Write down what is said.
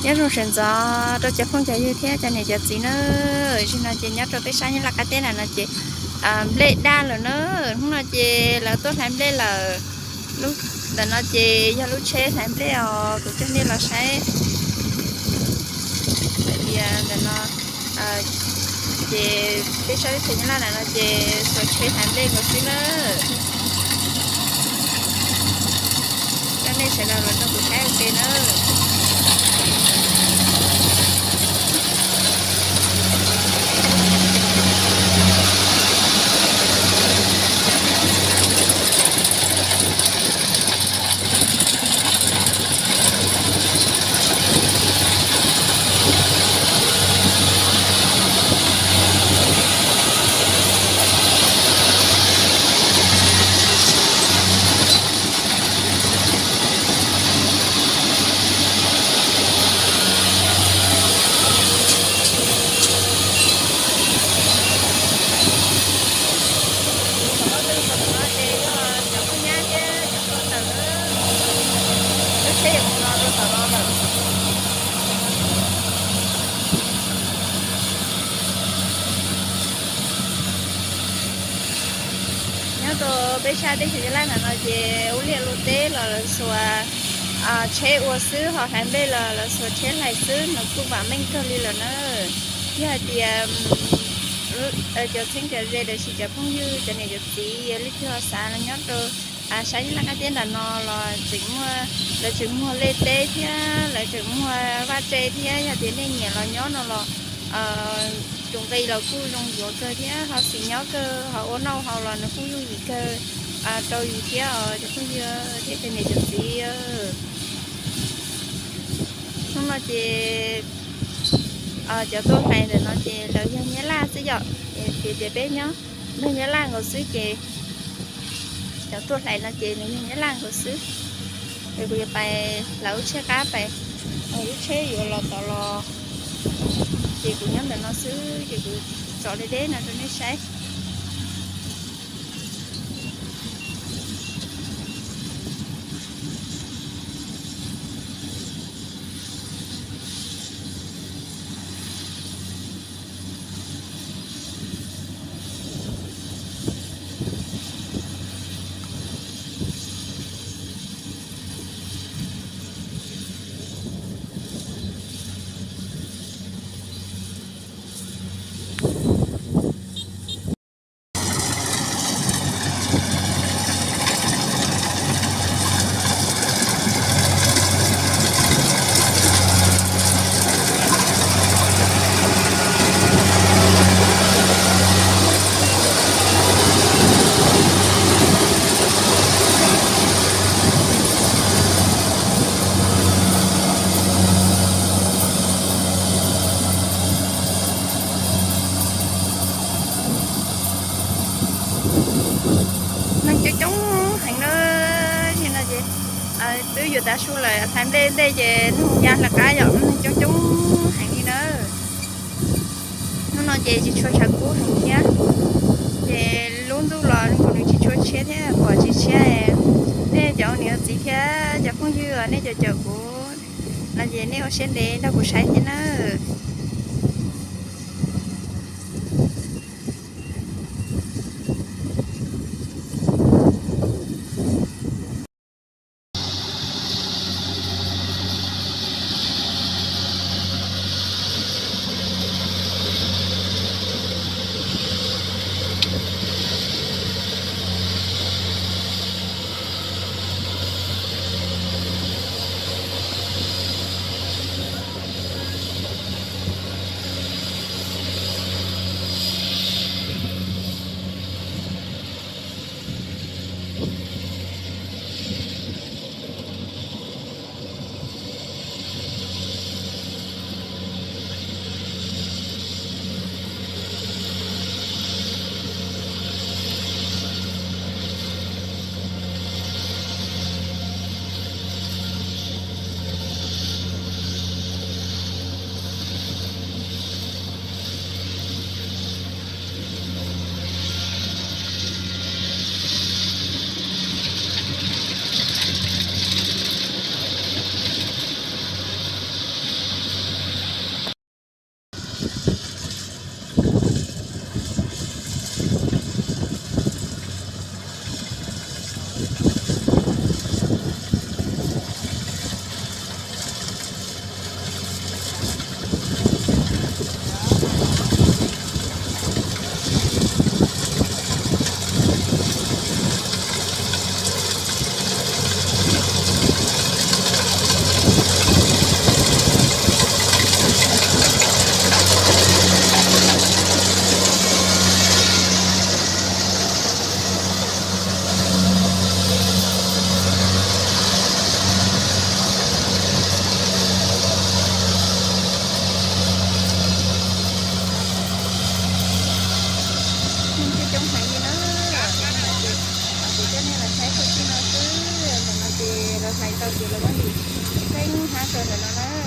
Nyob zoo sawv ntxov rau cov phooj cov ywg thiab cov niam cov txiv na. Zaum no ces nyob rau peb sab Nyab Laj qab teb ntawm no ces nplej daj lawm na. Hnub no ces lawv tuaj hlais nplej lawm. Ntawm no ces yog lub tsheb hlais nplej os, kuv coj nej los saib. Hais tias ntawm no ces peb sab teb chaws Nyab Laj ntawm no ces xuas tsheb hlais nplej nkaus xwb na. Coj nej sawv daws los nrog kuv saib ua ke na. Nyob rau peb sab teb chaws Nyab Laj ntawm no ces ua liaj ua teb los lawv xuas tsheb ua xwb, ho hlais nplej los lawv xuas tsheb hlais xwb, nws kuj vam meej kawg li lawm na. Yog hais tias cov txheeb cov ze los sis cov phooj ywg cov niam cov txiv leej twg ho xav los nyob rau sab Nyab Laj qab teb ntawm no los tseem muaj, lawv tseem muag liaj teb thiab lawv tseem muag vaj tse thiab, yog tias nej nyiam los nyob no los tus nqi los kuj zoo yuav kawg thiab ho xis nyob kawg, ho ua noj haus los nws kuj yooj yim kawg rau yus thiab os cov phooj ywg thiab cov niam cov txiv. Hnub no ces cov tuaj hlais ntawm no ces lawv yog Nyab Laj xwb yom, ces tias peb nyob nrog Nyab Laj nkaus xwb ces cov tuaj hlais no ces nws yog Nyab Laj nkaus xwb. Es kuv yuav pais lawv lub tsheb qab pais, lub tsheb yuav los tom los, ces kuv nyob ntawm no xwb ces kuv tso deb deb no rau nej saib. Neeg coob coob heev na. Nim no ces twb yuav tav su lawm, hlais nplej ntej ces neeg ya hlais qab yom, neeg coob coob heev li na. Hnub no ces tsis tshua tshav kub heev thiab, ces lub ntuj los nws tsis tshua tshiab thiab, pom tsis tshiab. Nej cov niam txiv thiab cov phooj ywg nej cov caum kuv no ces nej ua siab ntev nrog kuv saib thiab nawb. hnab rau ntawm no na.